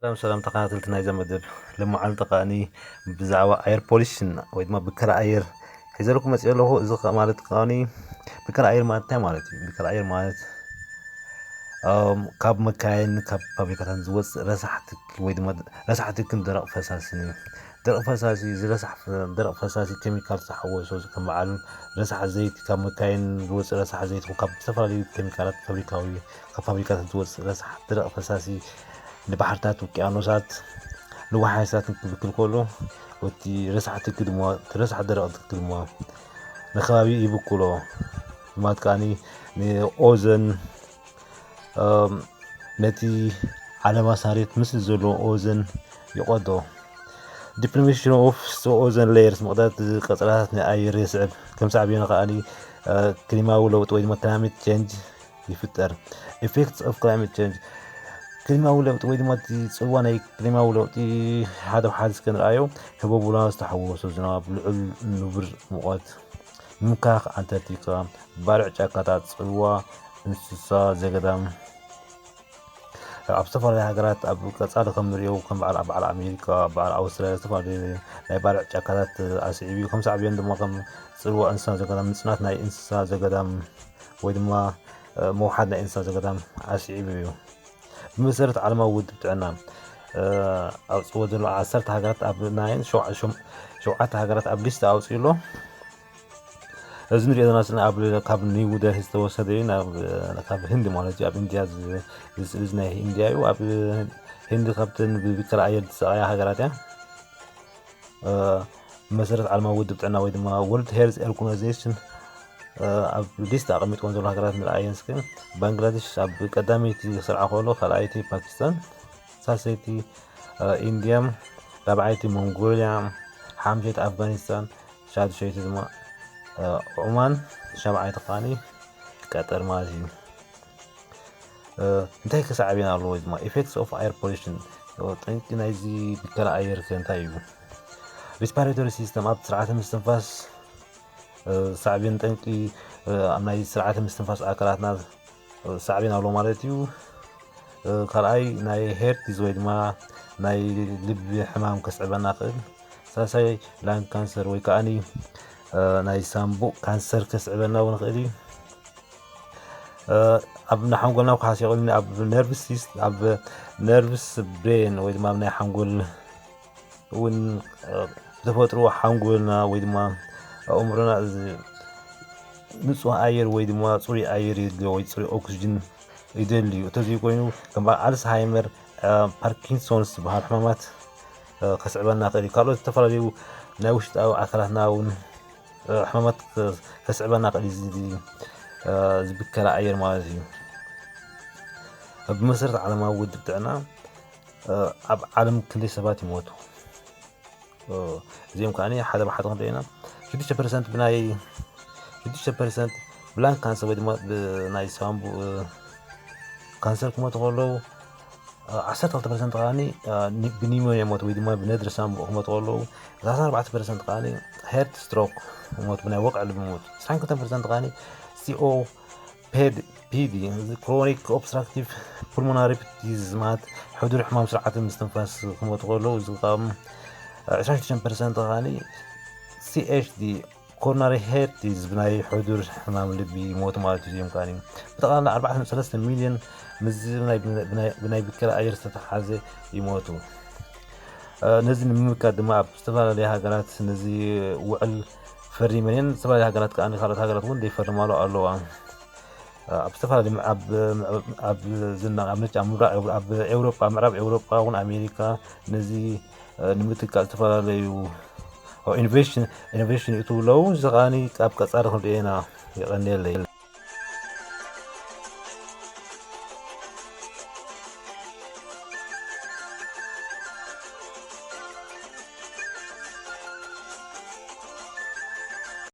ሰላም ሰላም ተኸታተልቲ ናይዛ መደብ። ለማዓልቲ ከኣኒ ብዛዕባ ኣየር ፖሊሽን ወይ ድማ ብከላ ኣየር ሒዘልኩም መፅእ ኣለኹ። እዚ ማለት ከኣኒ ብከላ ኣየር ማለት እንታይ ማለት እዩ? ብከላ ኣየር ማለት ካብ መካይን ካብ ፋብሪካታት ዝወፅእ ረሳሕ ትኪ ወይ ድማ ረሳሕ ትክን ደረቕ ፈሳስን እዩ። ደረቕ ፈሳሲ እዚ ረሳሕ ደረቕ ፈሳሲ ኬሚካል ዝተሓወሶ ከም በዓል ረሳሕ ዘይቲ ካብ መካይን ዝወፅእ ረሳሕ ዘይቲ ካብ ዝተፈላለዩ ኬሚካላት ፋብሪካዊ ካብ ፋብሪካታት ዝወፅእ ረሳሕ ደረቕ ፈሳሲ ንባሕርታት ውቅያኖሳት ንወሓይሳትን ክብክል ከሎ እቲ ረሳሕ ትኪ ድማ እቲ ረሳሕ ደረቕ ትኪ ድማ ንከባቢ ይብክሎ። ማለት ከኣኒ ንኦዘን ነቲ ዓለባ ሳሬት ምስ ዘሎ ኦዘን ይቆዶ። Depletion of ozone layers ምቕዳድ ቀጸላታት ናይ ኣየር የስዕብ። ከም ሳዕቤኑ ከኣኒ ክሊማዊ ለውጢ ወይ ድማ climate change ይፍጠር። Effects of climate change ክሊማዊ ለውጢ ወይ ድማ እቲ ጽልዋ ናይ ክሊማዊ ለውጢ ሓደ ሓደ እስከ ንርኣዮ። ህቦቡላ ዝተሓወሶ ዝናብ፣ ልዑል ንቡር ሙቐት፣ ምምካኽ ኣንታርክቲካ፣ ባርዕ ጫካታት፣ ጽልዋ እንስሳ ዘገዳም ኣብ ዝተፈላለዩ ሃገራት ኣብ ቀጻሊ ከም ንሪኦ ከም በዓል ኣብ በዓል ኣሜሪካ ኣብ በዓል ኣውስትራልያ ዝተፈላለዩ ናይ ባርዕ ጫካታት ኣስዒቡ እዩ። ከም ሳዕቤን ድማ ከም ጽልዋ እንስሳ ዘገዳም ምጽናት ናይ እንስሳ ዘገዳም ወይ ድማ መውሓድ ናይ እንስሳ ዘገዳም ኣስዒቡ እዩ። ብመሰረት ዓለማዊ ውድብ ጥዕና ኣውፅዎ ዘሎ ዓሰርተ ሃገራት ኣብ ናይ ሸውዓተ ሃገራት ኣብ ሊስት ኣውፅኡ ኣሎ። እዚ ንሪኦ ዘለና ስለ ኣብ ካብ ኒው ደልሂ ዝተወሰደ እዩ። ካብ ህንዲ ማለት እዩ። ኣብ ኢንድያ እዚ ናይ ኢንድያ እዩ። ኣብ ህንዲ ካብተን ብከላ ኣየር ዝሰቃያ ሃገራት እያ። መሰረት ዓለማዊ ውድብ ጥዕና ወይ ድማ ወርልድ ሄልዝ ኦርጋናይዜሽን ኣብ ሊስት ኣቐሚጥወን ዘሎ ሃገራት ንርኣየን እስከ። ባንግላዴሽ ኣብ ቀዳመይቲ ስርዓ ከሎ ካልኣይቲ ፓኪስታን፣ ሳልሰይቲ ኢንድያ፣ ራብዓይቲ ሞንጎልያ፣ ሓምሸይቲ ኣፍጋኒስታን፣ ሻድሸይቲ ድማ ዑማን፣ ሻብዓይቲ ከዓኒ ቀጠር ማለት እዩ። እንታይ ከሳዕቤን ኣለዎ ወይ ድማ effects of air pollution ጠንቂ ናይዚ ብከላ ኣየር ከ እንታይ እዩ? Respiratory system ኣብ ስርዓተ ምስትንፋስ ሳዕቤን ጠንቂ ኣብ ናይ ስርዓተ ምስትንፋስ ኣካላትና ሳዕቤን ኣለዎ ማለት እዩ። ካልኣይ ናይ heart disease ወይ ድማ ናይ ልቢ ሕማም ከስዕበና ክእል። ሳልሳይ lung cancer ወይ ከዓኒ ናይ ሳምቡእ ካንሰር ከስዕበና እውን ክእል እዩ። ኣብ ናይ ሓንጎልና ክሓስ ይኽእል ኣብ nervous system ኣብ nervous brain ወይ ድማ ኣብ ናይ ሓንጎል እውን ብተፈጥሮ ሓንጎልና ወይ ድማ ኣእምሮና ንፁህ ኣየር ወይ ድማ ፅሩይ ኣየር የድልዮ ወይ ፅሩይ ኦክስጅን ይደሊ እዩ። እንተዘይኮይኑ ከም በዓል ኣልስሃይመር፣ ፓርኪንሶንስ ዝበሃል ሕማማት ከስዕበና ክእል እዩ። ካልኦት ዝተፈላለዩ ናይ ውሽጣዊ ኣካላትና እውን ሕማማት ከስዕበና ክእል እዩ። ዝብከላ ኣየር ማለት እዩ። ብመሰረት ዓለማዊ ውድብ ጥዕና ኣብ ዓለም ክንደይ ሰባት ይሞቱ? እዚኦም ከዓ ሓደ ብሓደ ክንሪኦ ኢና። ሽዱሽተ ፐርሰንት ብናይ ሽዱሽተ ፐርሰንት ብላንግ ካንሰር ወይ ድማ ብናይ ሳምቡ ካንሰር ክሞቱ ከለዉ ዓሰርተ ክልተ ፐርሰንት ከዓ ብኒሞኒያ ሞት ወይ ድማ ብነድሪ ሳምቡእ ክሞቱ ከለዉ ሰላሳ ኣርባዕተ ፐርሰንት ከዓ ሄርት ስትሮክ ሞት ብናይ ወቅዕ ልቢ ሞት ዕስራን ክልተን ፐርሰንት ከዓ ሲኦ ፒዲ ክሮኒክ ኦብስትራክቲቭ ፑልሞናሪ ዲዚዝ ማለት ሕዱር ሕማም ስርዓተ ምስትንፋስ ክሞቱ ከለዉ እዚ ከዓ ዕስራን ሽዱሽተን ፐርሰንት ከዓ ሲኤችዲ ኮሮናሪ ሄርት ዲዚዝ ብናይ ሕዱር ሕማም ልቢ ይሞቱ ማለት እዩ። እዚኦም ከዓ ብጠቕላላ ኣርባዕተ ነጥቢ ሰለስተ ሚልዮን ምስዚ ብናይ ብከላ ኣየር ዝተተሓዘ ይሞቱ። ነዚ ንምምካት ድማ ኣብ ዝተፈላለዩ ሃገራት ነዚ ውዕል ፈሪመን እየን። ዝተፈላለዩ ሃገራት ከዓ ካልኦት ሃገራት እውን ዘይፈርማሉ ኣለዋ። ኣብ ዝተፈላለዩ ኣብ ዝና ኣብ ምብራቕ ኣብ ኤውሮጳ ምዕራብ ኤውሮጳ እውን ኣሜሪካ ነዚ ንምትካእ ዝተፈላለዩ ኢኖቬሽን ኢኖቬሽን ይእትዉ ኣለዉ። እዚ ከዓ ኣብ ቀፃሊ ክንሪኦ ኢና። የቐንየለይ።